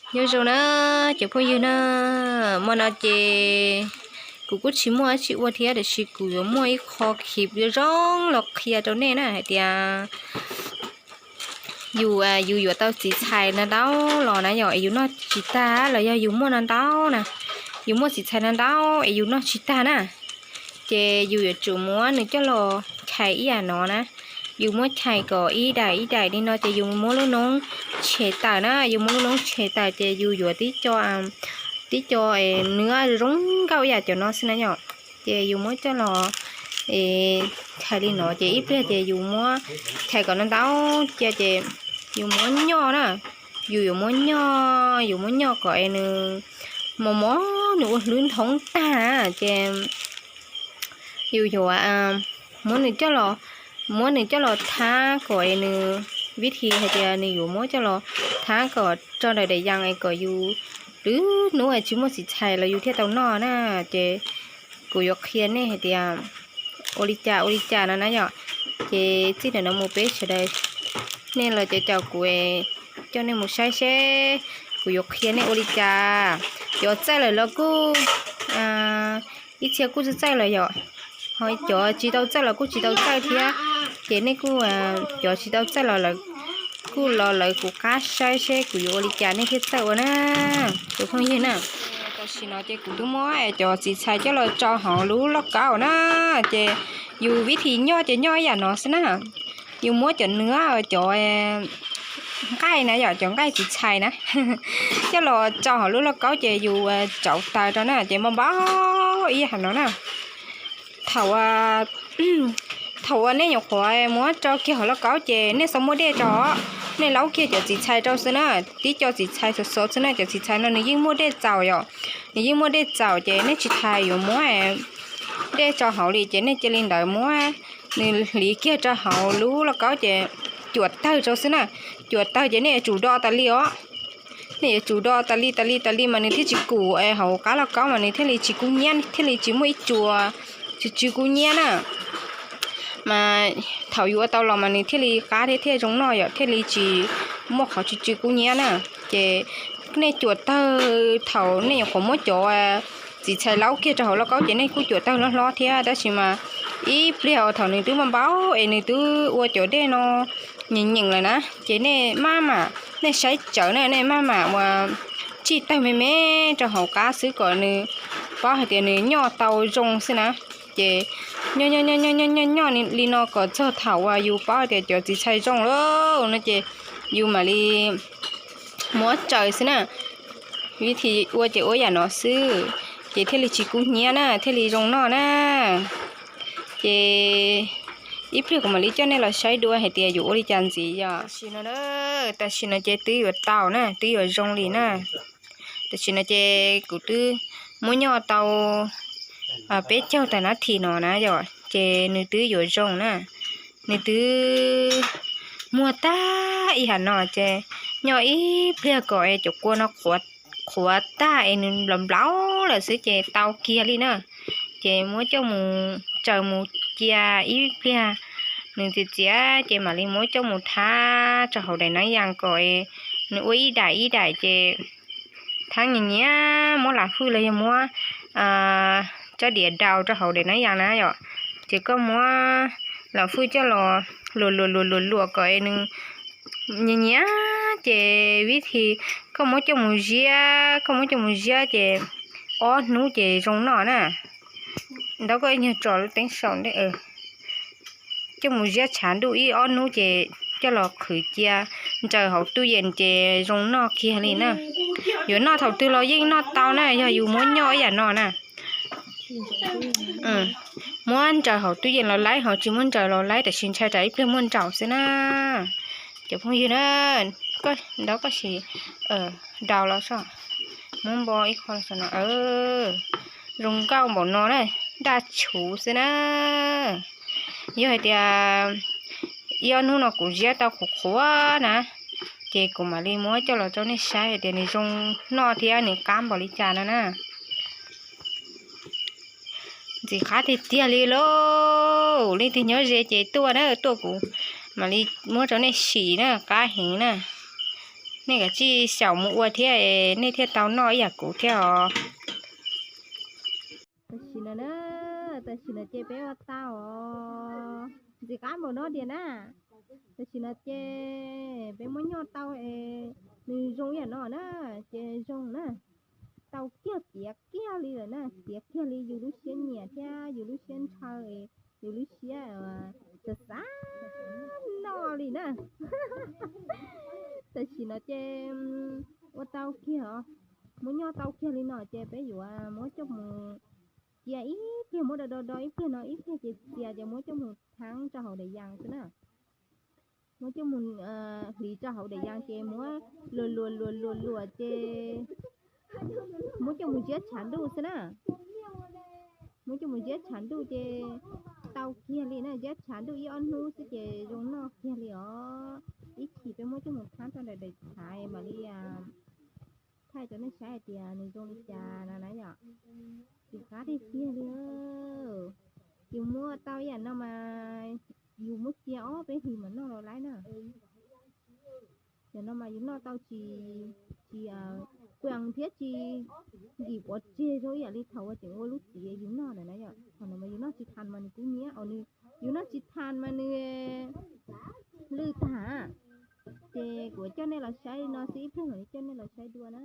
Nyob zoo na, cov phooj ywg na, hmo no ces kuv kuj tsis muaj dab tsi ua thiab, tiam sis kuv yuav muaj ib qho clip zoo zoo los qhia rau nej na hais tias yus, yus yuav tau txiv txhais no ntau los na yom, es yus noj tsis tag los yog yus muaj no ntau na, yus muaj txiv txhais no ntau es yus noj tsis tag na, ces yus yuav tsum muab nws coj los chais ib yam no na. Yus muab chais kom ib daim ib daim li no ces yus muab lub noob tshem tawm na, yus muab lub noob tshem tawm ces yus yuav tib co, tib co nws zoo nkauj ib yam cov no xwb na yom. Ces yus muab coj los chais li no ces ib pliag ces yus muab chais kom no ntau cia ces yus muab nyoj na, yus yuav muab nyoj, yus muab nyoj kom es nws mos mos, nws ua hlwb nthoob tag ces yus yuav muab nws coj los, muab nws coj los thab kom es nws, vib thi hais tias nws yuav muab coj los thab kom tso daim daim yas es kom yus lwm hnub tsis muaj txiv txhais los yus thiaj tau noj na. Ces kuv yuav qhia nej hais tias ua li cas ua li cas no na yom. Ces txij ntawm no mus peb sawv daws, nej los caum caum kuv, coj nej mus saib seb kuv yuav qhia nej ua li cas. Cov txawj lawm los kuj, ib txhia kuj txawj txawj lawm yom, ho cov tsis tau txawj los kuj tsis tau txawj thiab. Ces nej kuj, cov tsis tau txawj los lawv kuj los lawv kuv qab saib seb kuv yuav ua li cas nej thiaj txawj ua na, cov phooj ywg na. Tam sim no ces kuv twb muab cov txiv txhais coj los tso hauv lub lauj kaub na. Ces yus vib thi nyoj ces nyoj ib yam no xwb na. Yus muab cov nws, cov nqaij na yom, cov nqaij txiv txhais na, coj los tso hauv lub lauj kaub ces yus tsauv taws rau na ces npau npau ib yam no na. Thaum, thaum uas nej nyuam qhuav muab tso kiag hauv lauj kaub ces nej xav muab dej tso, nej laub kiag cov txiv txhais rau xwb na, tib co txiv txhais xov xov xwb na, cov txiv txhais no nws yeej muaj dej txaus yom, nws yeej muaj dej txaus ces nej tsis tas yuav muab dej tso hauv li ces nej cia li ntawd muab nws hliv kiag rau hauv lub lauj kaub ces cuam tawg rau xwb na, cuam tawg ces nej yuav tsum do tas li os. Nej yuav tsum do tas li tas li tas li mas nws thiaj tsis kum hauv qab lauj kaub mas nws thiaj li tsis kub hnyiab thiaj li tsis muaj ib tsuas tsw tsw kub hnyiab na. Mas thaum yuav tau los mas nws thiaj li qab thiab thiaj zoo noj yom, thiaj li tsis muaj qhov tsw tsw kub hnyiab na. Ces nej cuam tawg thaum nej nyuam qhuav muab cov txiv txhais laub kiag rau hauv lauj kaub ces nej kuj cuam tawg hlob hlob thiab, tab sis mas ib pliag thaum nws twb npau npau es nws twb ua cov dej no nyeem nyeem lawm na, ces nej maj mam, nej saib tsawv na, nej maj mam ua tsij tawg me me rau hauv qab xwb kom nws paub hais tias nws nyoj tau zoo xwb na. Ces nyoj nyoj nyoj nyoj nyoj nyoj li no kom txog thaum uas yus paub hais tias cov txiv txhais zoo lawm no ces yus mam li muab tsaws xwb na. Vib thi ua ces ua yam no xwb, ces thiaj li tsis kub hnyiab na, thiaj li zoo noj na. Ces ib pliag kuv mam li coj nej los saib dua hais tias yuav ua li cas ntxiv yom. Tam sim no, tam sim no ces twb yuav tau na, twb yuav zoo li na. Tam sim no ces kuv twb muab nyoj tau peb caug tag nab thi no na yom, ces nws twb yuav zoo na. Nws twb muag tag ib yam no ces nyoj ib pliag kom es cov kua no qhuav tag es nws nplaum nplaum lawm xwb ces tau kiag li na. Ces muab coj mus tsaws mus cia ib pliag nws txias txias ces mam li muab coj mus thab rau hauv daim nab yas kom nws ua ib daim ib daim ces thab nyias nyias muab lam hwj los yog muab tsob diav daus rau hauv daim nab yas na yom. Ces koj muab lam hwj coj los luam luam luam luam luam kom nws nyias nyias ces vib thi koj muab coj mus ziab, koj muab coj mus ziab ces ob hnub ces zoo noj na. Ntaub koj ib nyuag tso lub teeb saum ntej. Coj mus ziab tshav ntuj ib ob hnub ces coj los qhwv cia ntsaws hauv tub yees ces zoo noj kiag li na. Yuav noj thaum twg los yeej noj tau na yog yus muab nyoj ib yam no na. Muab ntsaws hauv tub yees los laib, ho tsis muab ntsaws los laib, tam sis ntshai tsam ib pliag muaj nraum xwb na. Cov phooj ywg na, ntaub koj sim daus los so, muab npo ib qho los so no. Zoo nkauj npaum no na, daj tshuv xwb na. Yog hais tias ib ob hnub no kuv ziab tau qhuav qhuav na, ces kuv mam li muab coj los rau nej saib hais tias nws zoo noj thiab nws qab npaum li cas no na. Ntxim qab tiag tiag li lauj. Leej twg nyob ze ces tuaj na, tuaj kuv mam li muab rau nej sim na, qab heev na. Nej kav tsij xyaum mus ua thiab, nej thiaj tau noj ib yam kuv thiab os. Tam sim no na, tam sim no ces peb ua tau os, ntxim qab npaum no tiag na. Tam sim no ces peb muab nyoj tau es nws zoo ib yam no na, ces zoo na. Tau kiag tiav kiag li lawm na, tiav kiag li yus lub siab nyiam thiab yus lub siab ntshaw, yus lub siab xav xav noj li na. Tam sim no ces ua tau kiag os, muab nyoj tau kiag li no ces peb yuav muab coj mus cia ib pliag, muab do do do ib pliag no ib pliag ces txias ces muab coj mus thaab rau hauv daim yas xwb na. Muab coj mus hliv rau hauv daim yas ces muab luas luas luas luas luas ces muab coj mus ziab tshav ntuj xwb na. Muab coj mus ziab tshav ntuj ces tau kiag li na, ziab tshav ntuj ib ob hnub xwb ces zoo noj kiag li os. Ib chim peb muab coj mus thaab rau daim daim tshav mam li thaij rau nej saib hais tias nws zoo li cas no na yom. Ntxim qab tiag tiag li. Yus muab tau yam no mas yus muab cia ob peb hlis mam noj los laib na. Yam no mas yus noj tau tsis, tsis quas thiab tsis nkim pov tseg zoo ib yam li thaum uas tseem ua lub txiv yus noj ntawd na yom. Thaum no mas yus noj tsis thav mas nws kub hnyiab os, yus noj tsis thav mas nws lwj tag. Ces kuv coj nej los saib li no xwb, ib pliag mam li coj nej los saib dua na.